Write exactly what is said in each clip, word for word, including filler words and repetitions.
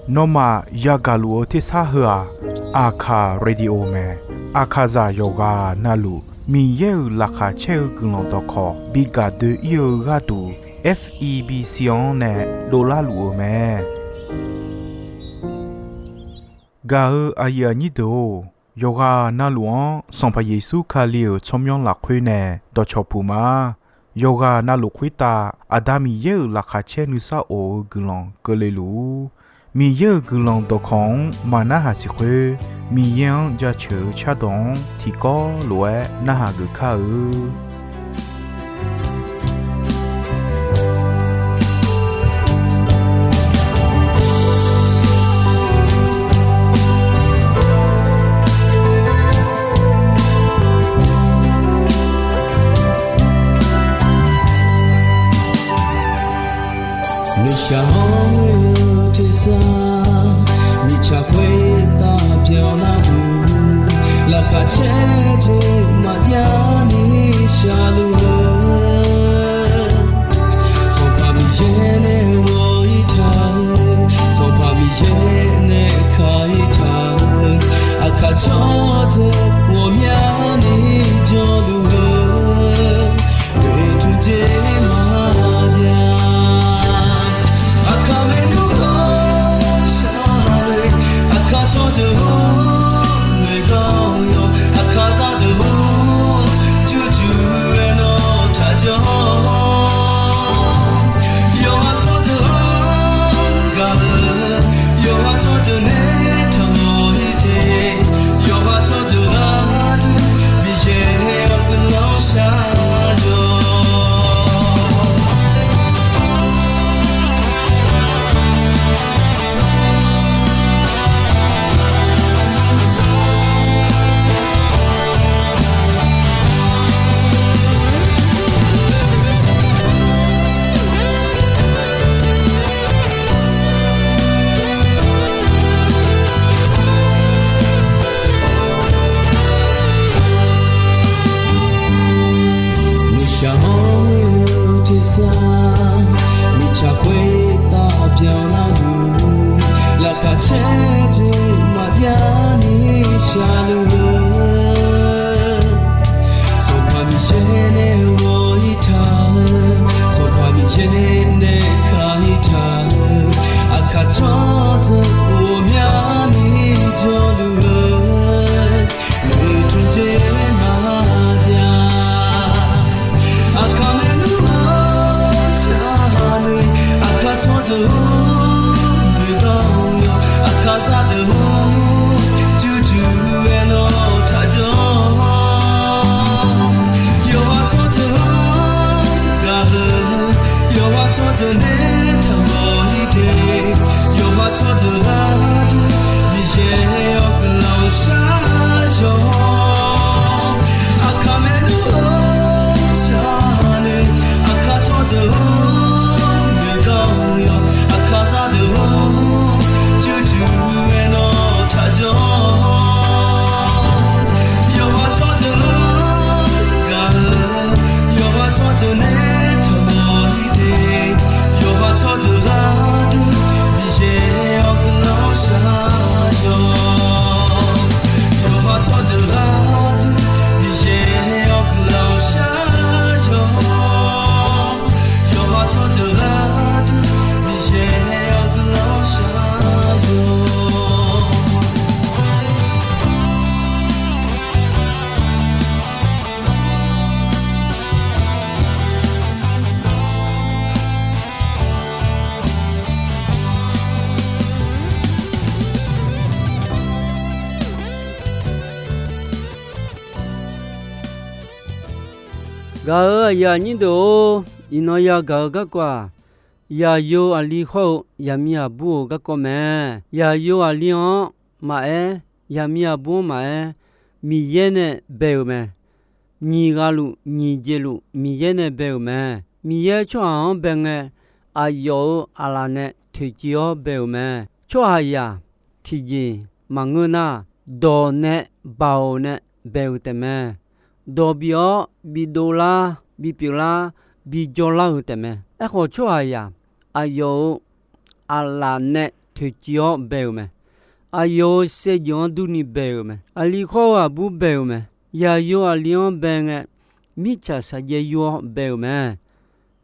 Nawmaf yagaq luf-eu tersar heu-aq, Aqkaq Radio mae. Aqkaqzaq yawqghaq navluf Miqyaer-euq laqkhaq caer-eu guiqlanq dawqkawq bi gaq doe-ir-eu gharduq, F E B C-anr nae dovlar luf-eu mae. Gaq-eu aqyuif aqnyir deuq-or, yawqghaq navluf-anr Sanqpaq Yeqsur Kali-euq tsawrmyanr lafkhoer nae dawqcawq puq ma. Yawqghaq navluf khoertav Aqda Miqyaer-euq laqkhaq caer nuisar of-eu guiqlanq keuvle luf-ur. Miqyaer-euq guiqlanq dawqkawq-anr maqnarhaq siq khoer, Miqyaer-anr jaceuq-eu cardawq-anr tiqkawv lof-aer narhaq geuf kar-eu. Nuishaq-anr ghoe-eu tersar, mirtsaq khoertav byanlar-eu, laqkhaq caer jeq maqjav ni shaqluf-eu, Sanqpaq Miqyaer nae ghawq-ir taq-eu, Sanqpaq Miqyaer nae ka-ir taq-eu, aqkaq tsawrdeuq ghawqmyani jawrluf-eu, oeqtmq jeq maqjav. Aqkaq maernmr-anr shar-eu, aqkaq tsawrdeuq-anr noeqgar-awr yawq, aqkaq zaqdeuq-anr jurjur-aer nawr taqjanr-awr, yawqha tsawrdeuq-anr gaq-eu, yawqha tsawrdeuq nae taqmawf-ir te, yawqha tsawrdeuq gharduq Miqyaer-awr guiqlanq shar-awq. Nuishaq-anr ghoe-eu tersar, mirtsaq khoertav byanlar-eu, laqkhaq caer jeq maqjav ni shaqluf-eu, Sanqpaq Miqyaer nae ghawq-ir taq-eu, Sanqpaq Miqyaer nae ka-ir taq-eu, aqkaq tsawrdeuq ghawqmyani jawrluf-eu, oeqtmq jeq maqjav. Aqkaq maernmr-anr shar-eu, aqkaq tsawrdeuq-anr noeqgar-awr yawq, aqkaq zaqdeuq-anr jurjur-aer nawr taqjanr-awr, yawqha tsawrdeuq-anr gaq-eu, yawqha tsawrdeuq nae taqmawf-ir te, yawqha tsawrdeuq gharduq Miqyaer-awr guiqlanq shar-awq. Aqkaq maernmr-anr shar-eu, aqkaq tsawrdeuq-anr noeqgar-awr yawq, aqkaq zaqdeuq-anr jurjur-aer nawr taqjanr-awr, yawqha tsawrdeuq-anr gaq-eu, yawqha tsawrdeuq nae taqmawf-ir te, yawqha tsawrdeuq gharduq Miqyaer-awr guiqlanq shar-awq. Yawqha tsawrdeuq gharduq Miqyaer-awr guiqlanq shar-awq. Yawqha tsawrdeuq gharduq Miqyaer-awr guiqlanq shar-awq. Gaq-eu aqyuif aqnyir deuq-or, iqnan yagaq-eu garkawv-aq, yaqyo aqli khawr-eu yaqmiq aqbur-euq garkawv mae. Yaqyo aqli-anr maqaer, yaqmiq aqbur-anr maqaer, Miqyaer nae bae-euq mae. Nyiq ghaq luf nyiq jeq luf Miqyaer nae bae-euq mae. Miqyaer tsawrhaq-anr bae ngae, aqyawf-euq aqlaf nae toeqciv-awr bae-euq mae. Tsawrhaqzaq tiqjeq maqngeur nar, dawq nae baoq nae bae-euq taef mae. Dawq bif-awr bidov lar, bipyeuf lar, bijawr lar-euq taef mae. Aerkhawf, tsawrhaqzaq aqyawf-euq aqlaf nae toeqciv-awr bae-euq mae. Aqyawf-euq saevdzeuf-anr durni bae-euq mae. Aqli khawr-eu aqbur bae-euq mae. Yaqyo aqli-anr bae ngae, mirtsaq shaqjaev yur-awr bae-euq mae.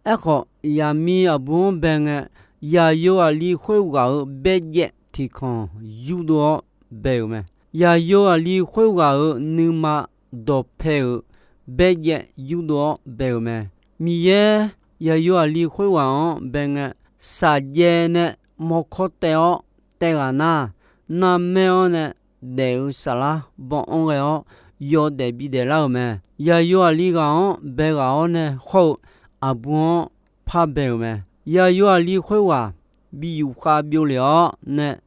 Aerkhawf, yaqmiq aqbur-anr bae ngae, yaqyo aqli khoerghaq-euq baerjaev tiqkanq yurdov-awr bae-euq mae. Yaqyo aqli khoerghaq-euq nuima dawqpae-euq baerjaev yurdov-awr bae-euq mae. Miqyaer yaqyo aqli khoerghaq-anr bae ngae, shaqjaev nae mawrkawr taev-awr taev ghaq nar, narmaer-anr nae daef-eu saflar baw anr ghae-awr yawdaef bidaef lar-euq mae. Yaqyo aqli ghaq-anr bae ghaq-awr nae khawr-eu aqbur-anr par bae-euq mae. Yaqyo aqli khoerghaq bi yufkhav byovlef-awr nae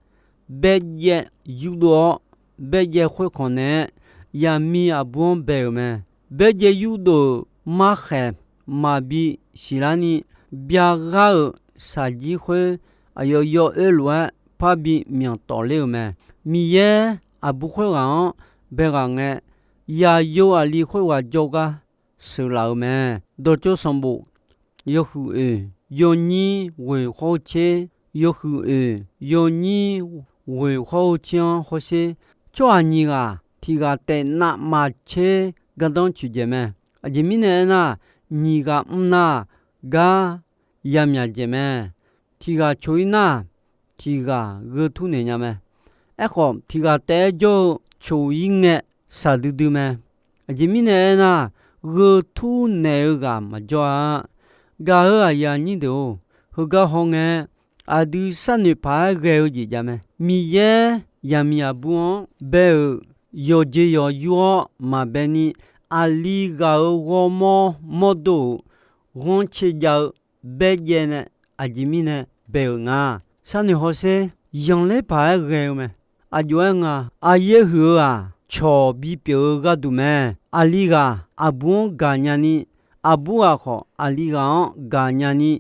baerjaev yurdov-awr, baerjaev khoerkhanq naeq-aer yaqmiq aqbur-anr bae-euq mae. Baerjaev yurdov-euq markhaeq maqbi siqlar ni, byaghar-euq shaqjir khoer aqyawf yawoer lof-aer parbi myanq tawf ler-euq mae. Miqyaer aqbur khoerghaq-anr bae ghaq ngae, yaqyo aqli khoerghaq jawrgar sheuqlaf-euq mae. Dawqtsov sanqbof yawhuiq oeq yawnyir ghoeq khawr-eu tser, yawhuiq oeq yawnyir ghoeq khawr-eu tser-anr hawsher, tsawrhaq nyiq ghaq tiq ghaq taef navmaqtser gardanr coeqdzaeq mae. Aqjeq mirnae aernar, nyiq ghaq mr nar, gar yamyaq dzaeq mae. Tiq ghaq coq-ir nar, tiq ghaq gheu tur naeq nya mae. Aerkhawf, tiq ghaq taef-aer jawr-eu coq-ir ngae, shaqdui dui mae. Aqjeq mirnae aernar, gheu tur naeq-eu ghaq maqjawr-a. Gaq-euq aqyuif aqnyir deuq-or, heugar hawngae, aqdui sharnoeq paq-aer ghae-eu jeq jav mae. Miqyaer yaqmiq aqbur-anr bae-euq yawqjeq yawq yur-awr maqbae ni, aqli ghaq-euq ghawrmawr mawrdo-euq ghanrcae jav-eu baerjaev nae, aqjeq mirnae bae-euq nga. Sharnoeq hawsher, yanqler paq-aer ghae-eu mae. Aqjox-aer nga, aqyaer huiq-eu-aq, cawq bipyeuf-eu gharduq mae. Aqli ghaq aqbur-anr gaqnya ni, aqbur ghaq khawf aqli ghaq-anr gaqnya ni,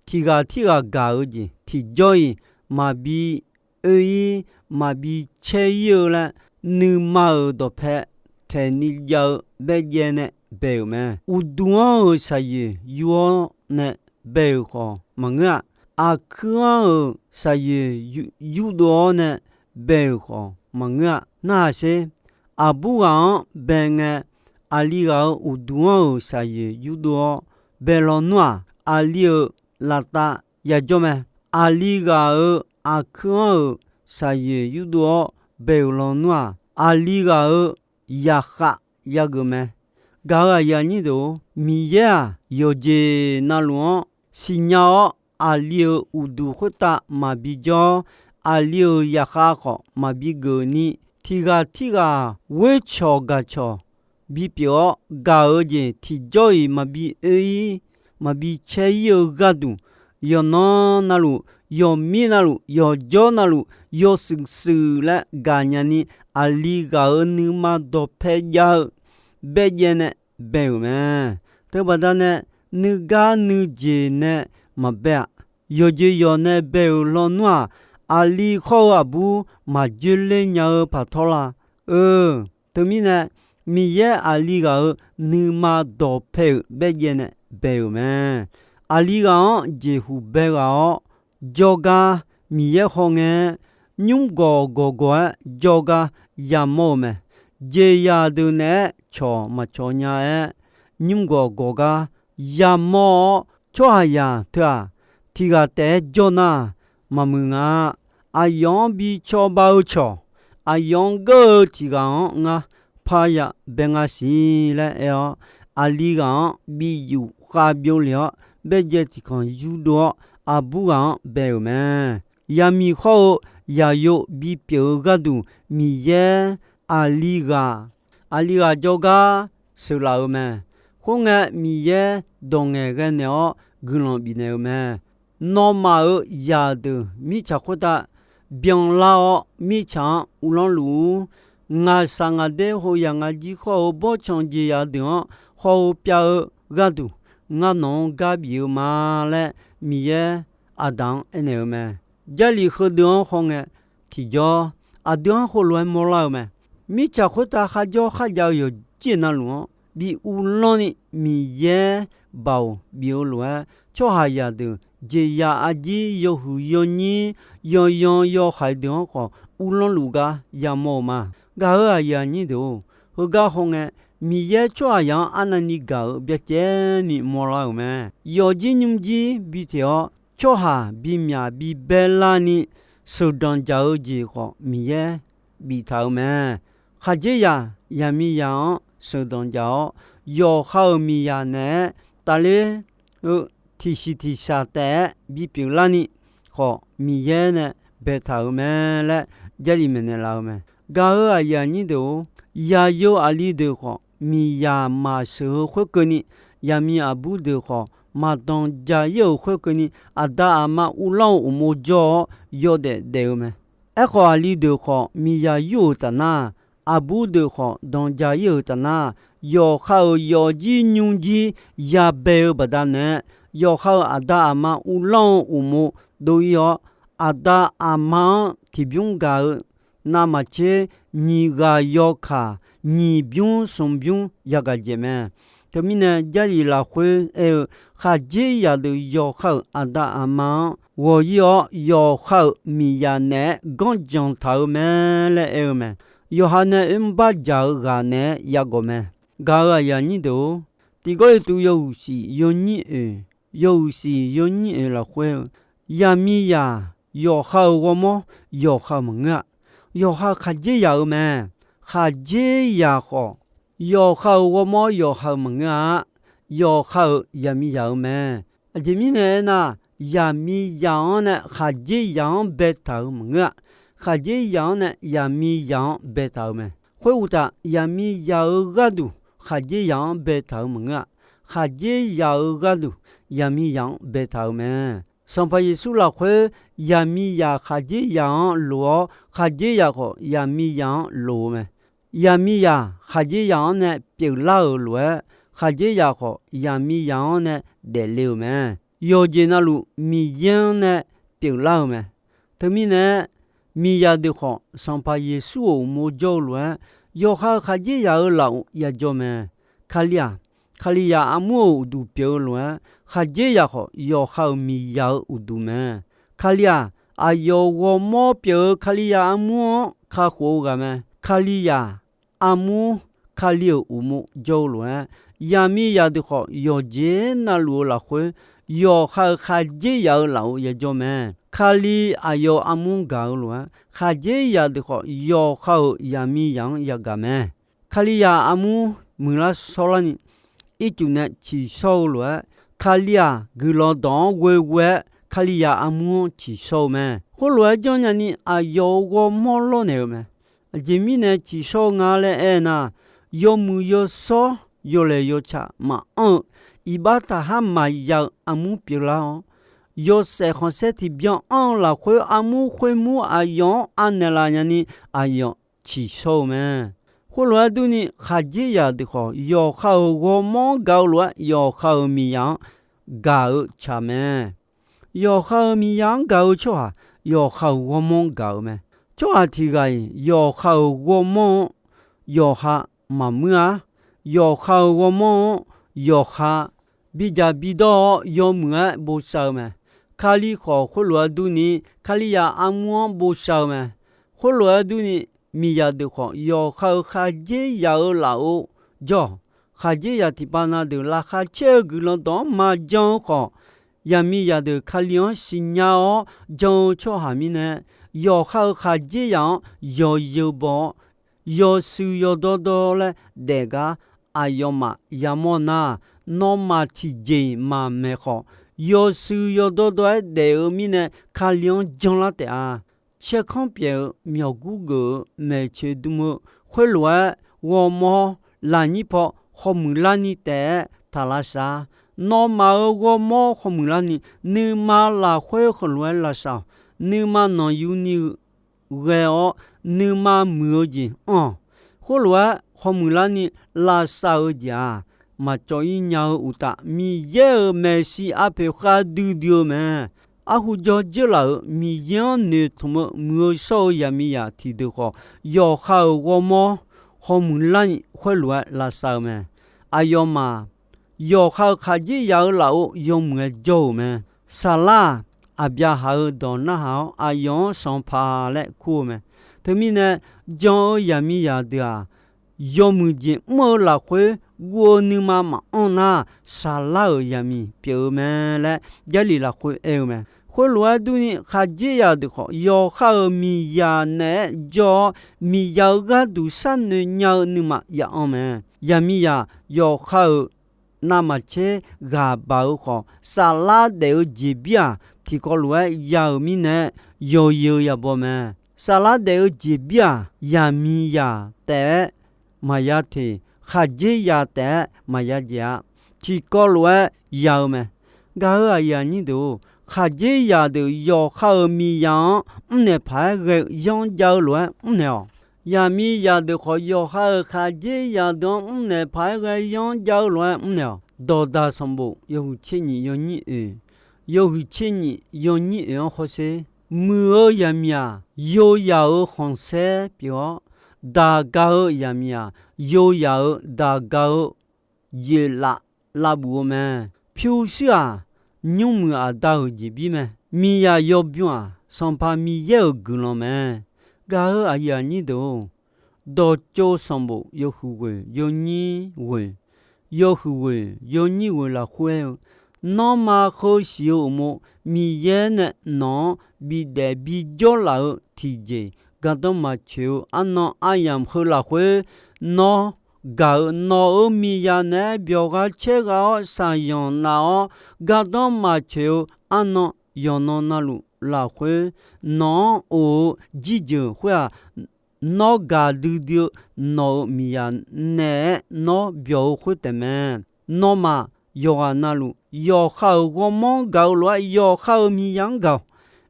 tiq ghaq tirghaq gaq-eu jeq tiqjawr-iq maqbi oe-ir, maqbi caer-ir-eu laer, nuima-euq dawqpae taeqni jav-eu baerjaev nae bae-euq mae. Uqduq-anr-euq shaqyoeq yur-awr nae bae-euq khawf maqngeur-a. Aqkuir-anr-euq shaqyoeq yurdov-awr nae bae-euq khawf maqngeur-a. Narhaq sher, aqbur ghaq-anr bae ngae, aqli ghaq-euq uqduq-anr-euq shaqyoeq yurdov-awr bae lawnmr-aq, aqli-euq laftav yajawr mae. Aqli ghaq-euq aqkuir-anr-euq shaqyoeq yurdov-awr bae-euq lawnmr-aq, aqli ghaq-euq yaqkhav yageuf mae. Gaq-euq aqyuif aqnyir deuq-or, Miqyaer-aq, yawqjeq navluf-anr siqnya-awr, aqli-euq uqduq khoertav maqbi jawr, aqli-euq yaqkhav khawf maqbi geuf ni, tiq ghaq tirghaq ghoer cawq gaq cawq bipyeuf-awr, gaq-eu jeq tiqjawr-iq maqbi oe-ir, maqbi caer-ir-eu gharduq, yawqnan navluf, yawqmir navluf, yawqjawr navluf, yawshuif shuif laer gaqnya ni, aqli ghaq-euq nuima dawqpae jav-eu baerjaev nae bae-euq mae. Teubaqda nae nuigar nuijeq nae maqbae-aq, yawqjeq yawq nae bae-euq lawnmr-aq, aqli khawr-eu aqbur maqjoe ler nya-eu paq tawr la. Eu, teumirnae, Miqyaer aqli ghaq-euq nuima dawqpae-euq baerjaev nae bae-euq mae. Aqli ghaq-anr jeqhuq bae ghaq-awr, jawrgar Miqyaer hawngae-aer, nymr gawq gawq gawq-aer jawrgar yamawr-eu mae. Jeqzaq deuq naeq-aer cawq maqcawq nya-aer, nymr gawq gawq gar yamawr-awr, tsawrhaqzaq teu-aq, tiq ghaq taef-aer jawr nar, maqmuiq nga. Aqyawf-anr bi cawba-eu cawq, aqyawf-anr geur-eu tiq ghaq-anr ngar parya bae nga siq laer aer-awr, aqli ghaq-anr bi yufkhav byovlef-awr, baerjaev tiqkanq yurdov-awr, aqbur ghaq-anr bae-euq mae. Yaqmiq khawr-eu yaqyo bipyeuf-eu gharduq, Miqyaer aqli ghaq, aqli ghaq jawrgar sheuqlaf-euq mae. Khoerngae, Miqyaer dawq ngaeqghae naeq-awr guiqlanq bifnaeq-euq mae. Nawmaf-euq zaqdeuq mirtsaq khoertav byanlar-awr, mirtsaq-anr uvlanr luf-ur. Ngaqshaq ngaqder hoyaq ngaqjir khawr-eu bawrtsanq jeqzaq deuq-anr haw-eu pyav-eu gharduq, ngar nawq-anr gar bif-eu ma laer, Miqyaer aqdaq-anr aernaeq-eu mae. Jarlif heudeuq-anr hawngae tiqjawr, aqdui-anr heulof-aer mawrlar-eu mae. Mirtsaq khoertav kharjawr kharjav-eu yawqjeq navluf-anr bi uvlanr ni, Miqyaer baoq bif-eu lof-aer, tsawrhaqzaq deuq jeqzaq arjir yawhuiq yawnyir, yawyan yawhaiq deuq-anr khawf uvlanr luf gar yamawr-eu ma. Gaq-euq aqyuif aqnyir deuq-or, heugar hawngae, Miqyaer tsawrhaqzaq-anr arnavni gaq-euq byacaevni mawrlar-euq mae. Yawfjir nymrjir bi teq-awr, tsawrhaq bimyaq bibae larni sheuqdanq jaq-eu jeq khawf, Miqyaer biftaq-euq mae. Khaqdzerzaq, zaqmiqzaq-anr sheuqdanq jaq-awr, yawqha-euq miqzaq naeq-aer tafler-eu tiqsiq tiqshaq taef-aer bipyeuf larni khawf, Miqyaer nae baetaq-euq mae laer Jarlif maeqnaeq laf-eu mae. Gaq-euq aqyuif aqnyir deuq-or, zaqyo aqli deuq khawf, miqzaq maqsheuq-eu khoerkeuvni, zaqmiq aqbur deuq khawf, maqdanq jaq-ir-euq khoerkeuvni, aqda aqma uvlanr-eu uqmov jawr-awr yawdaef daef-eu mae. Aerkhawf, aqli deuq khawf, miqzaq yur-euq tafnar, aqbur deuq khawf, danqjaq-ir-euq tafnar, yawqha-euq yawfjir nymrjir yabae-eu baqdanae, yawqha-euq aqda aqma uvlanr-eu uqmov dov-ir-awr, aqda aqma-anr tiqbymr gaq-eu navmaqtser nyiq ghaq yawkaq nyiq bymr smq bymr yagaq jeq mae. Teumirnae, Jarlif lafkhoer aer-eu, khaqdzerzaq deuq yawqha-euq aqda aqma-anr ghawq-ir-awr, yawqha-euq miqzaq naeq-aer ganrjanq taq-eu mae laer aer-eu mae. Yawqha nae oermr barjaq-eu ghaq naeq-aer yagawq mae. Gaq-euq aqyuif aqnyir deuq-or, Tiq Gawrliqtu yawhuiq siq yawnyir oeq, yawhuiq siq yawnyir oeq lafkhoer-eu, zaqmiqzaq yawqha-euq ghawrmawr yawqha-euq maqngeur-a. Yawqha khaqdzerzaq-eu mae. Khaqdzerzaq khawf, yawqha-euq ghawrmawr yawqha-euq maqngeur-a. Yawqha-euq zaqmiqzaq-eu mae. Aqjeq mirnae aernar, zaqmiqzaq-anr nae khaqdzerzaq-anr baetaq-euq maqngeur-a. Khaqdzerzaq-anr nae zaqmiqzaq-anr baetaq-euq mae. Khoeruqtaf, zaqmiqzaq-euq gharduq khaqdzerzaq-anr baetaq-euq maqngeur-a. Khaqdzerzaq-euq gharduq zaqmiqzaq-anr baetaq-euq mae. Sanqpaq Yeqsur lafkhoer, zaqmiqzaq khaqdzerzaq-anr loq-awr, khaqdzerzaq khawf zaqmiqzaq-anr loq-eu mae. Zaqmiqzaq khaqdzerzaq-anr nae pyeuflar-euq lof-aer, khaqdzerzaq khawf zaqmiqzaq-anr nae daefle-euq mae. Yawqjeq navluf Miqyaer-anr nae pyeuflar-euq mae. Teumirnae, miqzaq deuq khawf, Sanqpaq Yeqsur-euq uqmov jawr-eu lof-aer, yawqha-euq khaqdzerzaq-euq lafov yajawr mae. Kali-aq, Kalizaq armur-euq uqduq pyeuf-eu lof-aer, khaqdzerzaq khawf, yawqha-euq miqzaq-euq uqduq mae. Kali-aq, aqyawf ghawrmawr pyeuf-eu Kalizaq armur-anr kakhof-eu ghaq mae. Kalizaq armur, Kali-euq uqmov jawr-eu lof-aer, zaqmiqzaq deuq khawf, yawqjeq navluf-eu lafkhoer, yawqha-euq khaqdzerzaq-euq lafov yajawr mae. Kali aqyawf armur gaq-eu lof-aer, khaqdzerzaq deuq khawf, yawqha-euq zaqmiqzaq-anr yagaq mae. Kalizaq armur muiqlar shawrlarni, ircuf nae ciqshawr-eu lof-aer, Kali-aq, guiqlanq dawq-anr ghoeghoe-aer Kalizaq armur-anr ciqshawr-eu mae. Khoerlof-aer janrnya ni aqyawf-euq ghawrmawr lawrnaeq-eu mae. Aqjeq mirnae ciqshawr-eu nga laer aernar, yawmuiq yawshawr yawlaeq yawtsaq maqanr-eu, iqbax taqhar maqya-eu armur pyeuflar-awr, yawshaef khanqsaer tiqbyan anr-eu lafkhoer armur khoermur aqyawf-anr anaeq laf nyani aqyawf ciqshawr-eu mae. Khoerlof-aer durni, khaqdzerzaq deuq khawf, yawqha-euq ghawrmawr-anr gaq-eu lof-aer, yawqha-euq miqzaq-anr gaq-eu tsaq mae. Yawqha-euq miqzaq-anr gaq-eu tsawrhaq, yawqha-euq ghawrmawr-anr gaq-eu mae. Tsawrhaq tiq ghaq-iq yawqha-euq ghawrmawr-anr yawqha maqmuir-a. Yawqha-euq ghawrmawr-anr yawqha bidzaq bidawr-awr yawmuiq-aer bosav-eu mae. Kali khawf, khoerlof-aer durni, Kalizaq armur-anr bosav-eu mae. Khoerlof-aer durni, miqzaq deuq khawf, yawqha-euq khaqdzerzaq-euq lafov jawr-awq. Khaqdzerzaq tiqpav na deuq laqkhaq caer-eu guiqlanq dawq-anr maqjan-eu khawf, zaqmiqzaq deuq Kali-anr siqnya-awr jan-eu tsawrhaq mirnae, yawqha-euq khaqdzerzaq-anr yawzeu baw-awr, yawshuif yawdawrdawr laer daef gar aqyawfmaf yamawr nar, nawmaf tiqjeq-iq maqmaeq khawf, yawshuif yawdawrdawr-aer daef-eu mirnae Kali-anr janlar taef-a. Caerkanr pyaeq-eu myawqgur geuf-eu maeqtsoeq dm-eu khoerlof-aer, ghawrmawr lafnyir paw khawmuiq larni taef-aer taq lavsav-a. Nawmaf-euq ghawrmawr khawmuiq larni, nuima lafkhoer heulof-aer lavsav-awq. Nuima nanqyuni ghae-awr, nuima muiq-eu jeq anr-awq. Khoerlof-aer khawmuiq larni lavsav-eu jeq-aq, maqcawv-ir nya-eu uqtaf, Miqyaer-euq maeqshi arpoeq khavdui dui-eu mae. Arhu jawr dzeurlaf-euq Miqyaer-anr noeqtmq-eu muiq-eu shawr-eu zaqmiqzaq tiqdeuq khawf, yawqha-euq ghawrmawr khawmuiq larni khoerlof-aer lavsav-eu mae. Aqyawfmaf yawqha-euq khaqdzerzaq-euq lafov yawmuiq-aer jawr-euq mae. Saqlar-aq, Aqbyaqhaq-euq dawq narhaq-awr, aqyawf-anr Sanqpaq laer kur-eu mae. Teumirnae, jan-eu yaqmiqzaq deuq-aq, yawmuiq jeq mr-eu lafkhoer guv-eu nuima maqanr nar, Saqlar-euq yaqmiq pyeuf-eu mae laer Jarlif lafkhoer aer-eu mae. Khoerlof-aer durni, khaqdzerzaq deuq khawf yawqha-euq miqzaq naeq-aer jawr-awr, miqzaq-euq gharduq sharnoeq nya-eu nuima ya'anr mae. Yaqmiqzaq yawqha-euq navmaqtser ghaq baq-eu khawf, saflar daef-eu jeqbir-aq, tiqkawv lof-aer ya-euq mirnae, yawzeu yabaw mae. Saflar daef-eu jeqbir-aq, yaqmiqzaq taef-aer maqya teq, khaqdzerzaq taef-aer maqya jaeq-a. Tiqkawv lof-aer ya-eu mae. Gaq-euq aqyuif aqnyir deuq-or, khaqdzerzaq deuq yawqha-euq miqzaq-anr mrnaeq paq-aer ghae-eu yanr jav-eu lof-aer mrnaeq-awq. Yaqmiqzaq deuq khawf, yawqha-euq khaqdzerzaq deuq-anr mrnaeq paq-aer ghae yanr jav-eu lof-aer mrnaeq-awq. Dawqdaq sanqbof yawhuiq tser nyif yawnyir oeq, yawhuiq tser nyif yawnyir oeq-anr hawsher. Muiq-eu yaqmiq-aq, yoyaq-euq khanqsaer pyeuf-awr, daq ga-eu yaqmiq-aq, yoyaq-euq daq ga-eu jeqlaf lavbuf-eu mae. Pyurshuir-aq, nymrmuiq aqda-euq jeqbir mae. Miqzaq yawbym-aq, Sanqpaq Miqyaer-euq guiqlanq mae. Gaq-euq aqyuif aqnyir deuq-or, dawqtsov sanqbof yawhuiq ghoeq yawnyir ghoeq, yawhuiq ghoeq yawnyir ghoeq lafkhoer-eu, nanrma kheusiq-eu uqmov Miqyaer nae nawq-anr bidaef bijawr laf-eu tiqjeq, gardanr maqtsoeq-eu arnan aryamq heu lafkhoer, nawr gaq-euq nawq-euq miqzaq naeq-aer byawq ghaq caer ghaq-awr shaqzanq naf-awr, gardanr maqtsoeq-eu arnan yawqnan navluf lafkhoer, nawq-anr of-eu jirjeuq khoer-aq, nawr gaqdui dui-eu nawq-euq miqzaq naeq-aer nawr byawq-eu khoer taef mae. Nawmaf yawqghaq navluf yawqha-euq ghawrmawr gaq-eu lof-aer yawqha-euq miqzaq-anr gaq-awq.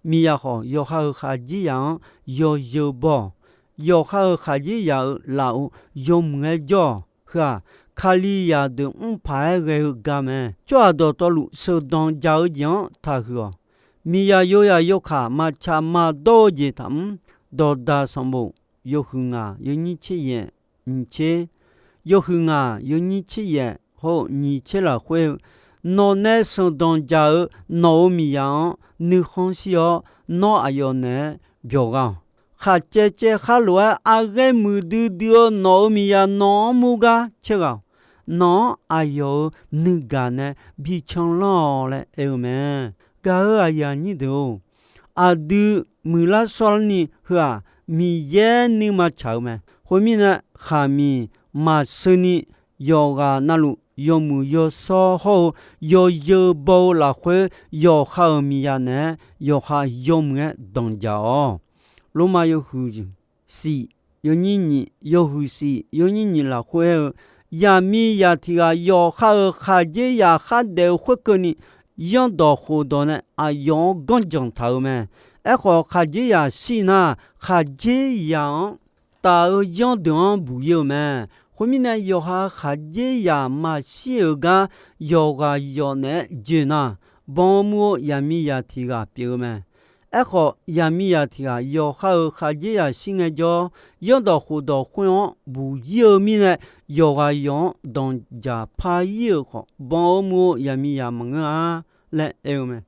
Miqzaq khawf, yawqha-euq khaqdzerzaq-anr yawzeu baw-awq. Yawqha-euq khaqdzerzaq-euq lafov yawmuiq-aer jawr-awq. Heu-aq, Kalizaq deuq mr paq-aer ghae-eu gar mae. Tsawrhaq dawqtawvluf sheuqdanq jaq-eu jeq-anr taqhuiq-awq. Miqzaq yawzaq yawkaq maqtsaq maqdawr-eu jeq taqmr. Dawqdaq sanqbof yawhuiq ngaq yawnyir tser yaef nyiq tser, yawhuiq ngaq yawnyir tser yaef hawr-eu nyiq tser lafkhoer-eu, nawq nae sheuqdanq jaq-eu nawq-euq miqzaq-anr nuikhanr shir-awr, nawr aqyawf naeq-aer byawq gha-awq. Khaqcaev caev khar lof-aer arghaer muiqdui dui-eu nawq-euq miqzaq nawq-anr mur gar caer ghaq-awq. Nawq-anr aqyawf-euq nuigaq nae bi canlanr-awq laer aer-eu mae. Gaq-euq aqyuif aqnyir deuq-or, aqdui muiqlar shawrlarni heu-aq, Miqyaer nuima tsaq-eu mae. Khoermirnae, khaqmiq maqsheuni yawqghaq navluf yawmuiq yawshawr hawr-eu yawzeu baw-eu lafkhoer, yawqha-euq miqzaq naeq-aer yawqha yawmuiq-aer danqjaq-awq. Lormav yawhuiq siq yawnyir nyiq, yawhuiq siq yawnyir nyiq lafkhoer aer-eu, yaqmiqzaq tiq ghaq yawqha-euq khaqdzerzaq khardaef-eu khoerkeuvni, yanrdawq khofdawq nae aqyawf-anr ganrjanq taq-eu mae. Aerkhawf, khaqdzerzaq shir nar, khaqdzerzaq-anr taf-eu yanr deuq-anr buq ir-eu mae. Khoermirnae, yawqha khaqdzerzaq maqshir-euq gar yawqghaq yawq naeq-aer joe nar, ban-eu mur-eu yaqmiqzaq tiq ghaq pyeuf-eu mae. Aerkhawf, yaqmiqzaq tiq ghaq yawqha-euq khaqdzerzaq shir ngaejawr, yanrdawq khofdawq khoer-anr buq ir-eu mirnae, yawqghaq yawq-anr danqjaq par ir-euq khawf, ban-eu mur-eu yaqmiqzaq maqngeur-a laer aer-eu mae.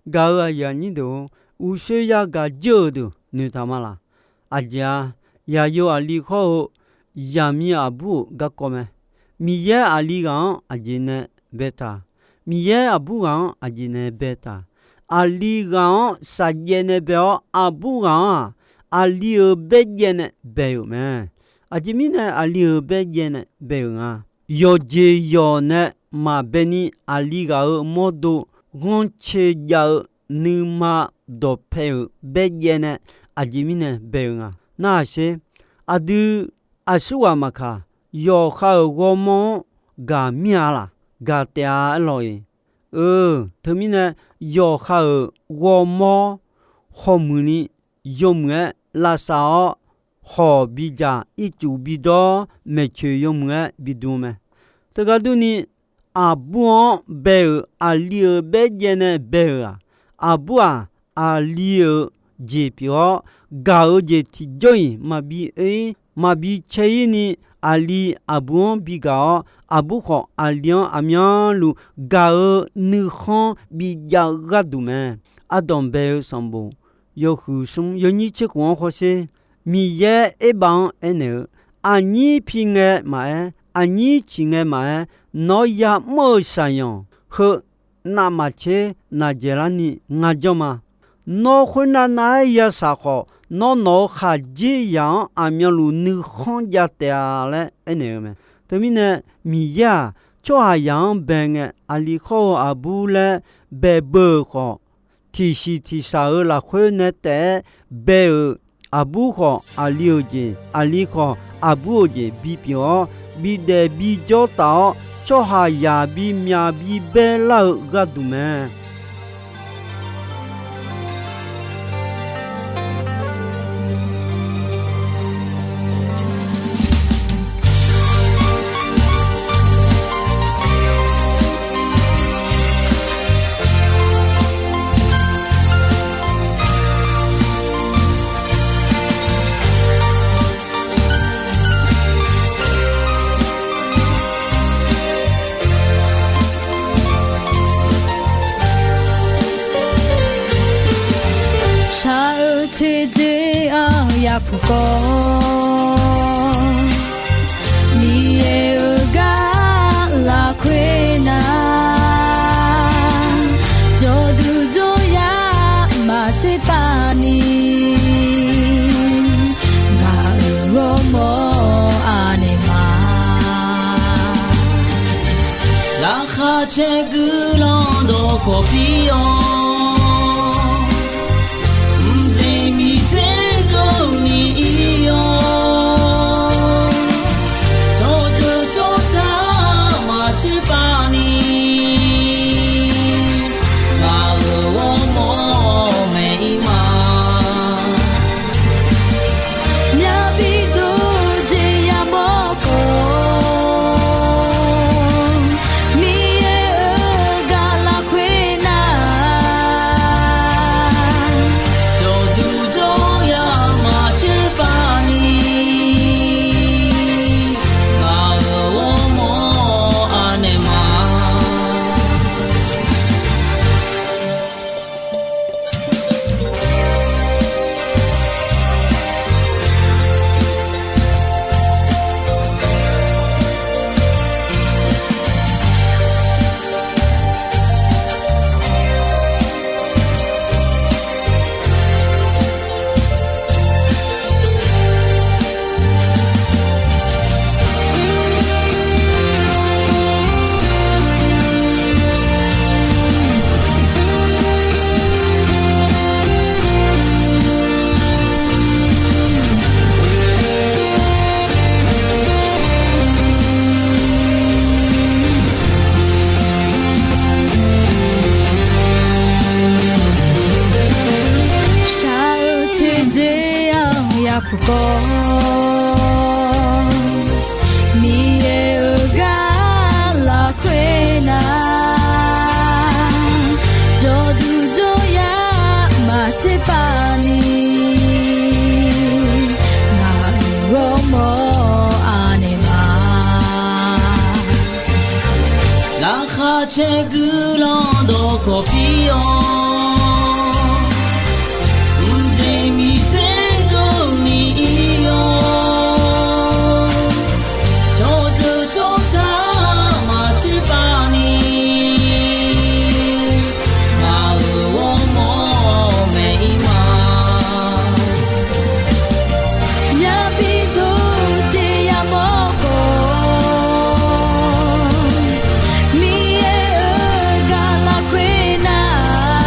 Gaq-euq aqyuif aqnyir deuq-or, uqshoe yagaq jeur-euq deuq noeqtaq ma laq? Aqjeq-a, yaqyo aqli hawr-eu yaqmiq aqbur-euq garkawv mae. Miqyaer aqli ghaq-anr aqjeq nae baetaq? Miqyaer aqbur ghaq-anr aqjeq nae baetaq? Aqli ghaq-anr shaqjaev nae bae-awr, aqbur ghaq-anr-aq, aqli-euq baerjaev nae bae-euq mae. Aqjeq mirnae aqli-euq baerjaev nae bae-euq nga? Yawqjeq yawq nae maqbae ni aqli ghaq-euq mawrdo ghanrcae jav-eu nuima dawqpae-euq baerjaev nae aqjeq mirnae bae-euq nga? Narhaq sher. Aqdui aqsurghaq maqkaq, yawqha-euq ghawrmawr-anr gaq mir-a laq? Gaq taef-a aerlawq-iq. Eu, teumirnae yawqha-euq ghawrmawr hawmuiq ni yawmuiq-aer lavsav-awr, hawq bidzaq ircuf bidawr maeqtsoeq yawmuiq-aer bidm-eu mae. Teugar durni, aqbur-anr bae-euq aqli-euq baerjaev nae bae-euq-aq, aqbur-aq, aqli-euq jeq pyeuf-awr, gaq-eu jeq tiqjawr-iq maqbi oe-ir maqbi cae-ir ni, aqli aqbur-anr bigaq-awr, aqbur khawf aqli-anr aqmyanluf gaq-eu nuikhanr bijav-eu gharduq mae. Ardanq bae-eu sanqbof yawhuiq smr yawnyir tser khof-anr hawsher. Miqyaer Erbav-anr aernaeq-eu, Aqnyir pi ngae maqaer, aqnyir ciq ngae maqaer, nawr yamr-euq shaqyanq heu navmaqtser naqdzaeq larni ngar janr ma. Nawr khoernav nav-aer yashaq khawf, nawr nawq-euq khaqdzerzaq-anr aqmyanluf nuikhanr jav taef-a laer aernaeq-eu mae. Teumirnae, Miqyaer-aq, tsawrhaqzaq-anr bae ngae, aqli khawr-eu aqbur laer bae beu-euq khawf, tiqsiq tiqshaq-euq lafkhoer nae taef-aer bae-euq aqbur khawf, aqli-euq jeq, aqli khawf, aqbur-euq jeq bipyeuf-awr, bidaef bijawr taf-awr, tsawrhaqzaq bimyaq bibaer lar-eu gharduq mae. Shaq-eu coeqdzoe-anr yapuq kawv, Miqyaer-euq gar lafkhoer nar, jawrduq jawryar maqtser pav ni, ngaq-euq ghawrmawr anaeq ma. Laqkhaq caer guiqlanq dawqkawq pir-awr, mqjeq miqter keuvni ir-awr, tsawrjeuq tsawrca maqtser pav ni, ngaq-euq ghawrmawr maeq ir ma. Myavbi dov jeq yamawr khawf, Miqyaer-euq gar lafkhoer nar, jawrduq jawryar maqtser pav ni, ngaq-euq ghawrmawr anaeq ma. Shaq-eu coeqdzoe-anr yapuq kawv, Miqyaer-euq gar lafkhoer nar, jawrduq jawryar maqtser pav ni, ngaq-euq ghawrmawr anaeq ma. Laqkhaq caer guiqlanq dawqkawq pir-awr, mqjeq miqter keuvni ir-awr, tsawrjeuq tsawrca maqtser pav ni, ngaq-euq ghawrmawr maeq ir ma. Myavbi dov jeq yamawr khawf, Miqyaer-euq gar lafkhoer nar,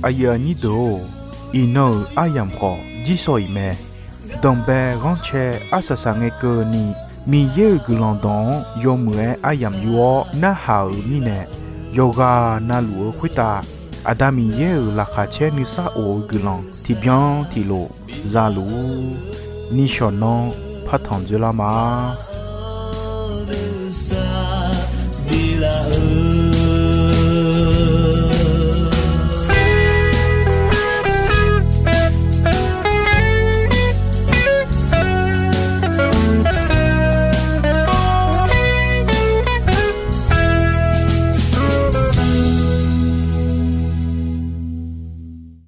Aqyuif aqnyir deuq-or, iqnan-euq aryamq khawf jirsawq iq mae. Danqbae ghanrcae arsaq saqngae keuvni, Miqyaer-euq guiqlanq dawq-anr yawmuiq-aer aryamq yur-awr narhaq-euq mirnae, yawqghaq navluf-eu khoertav Aqda Miqyaer-euq laqkhaq caer nuisar of-eu guiqlanq tiqbyan tiqlof zaluf-ur. Nishawq nanr partanq dzoerlar ma.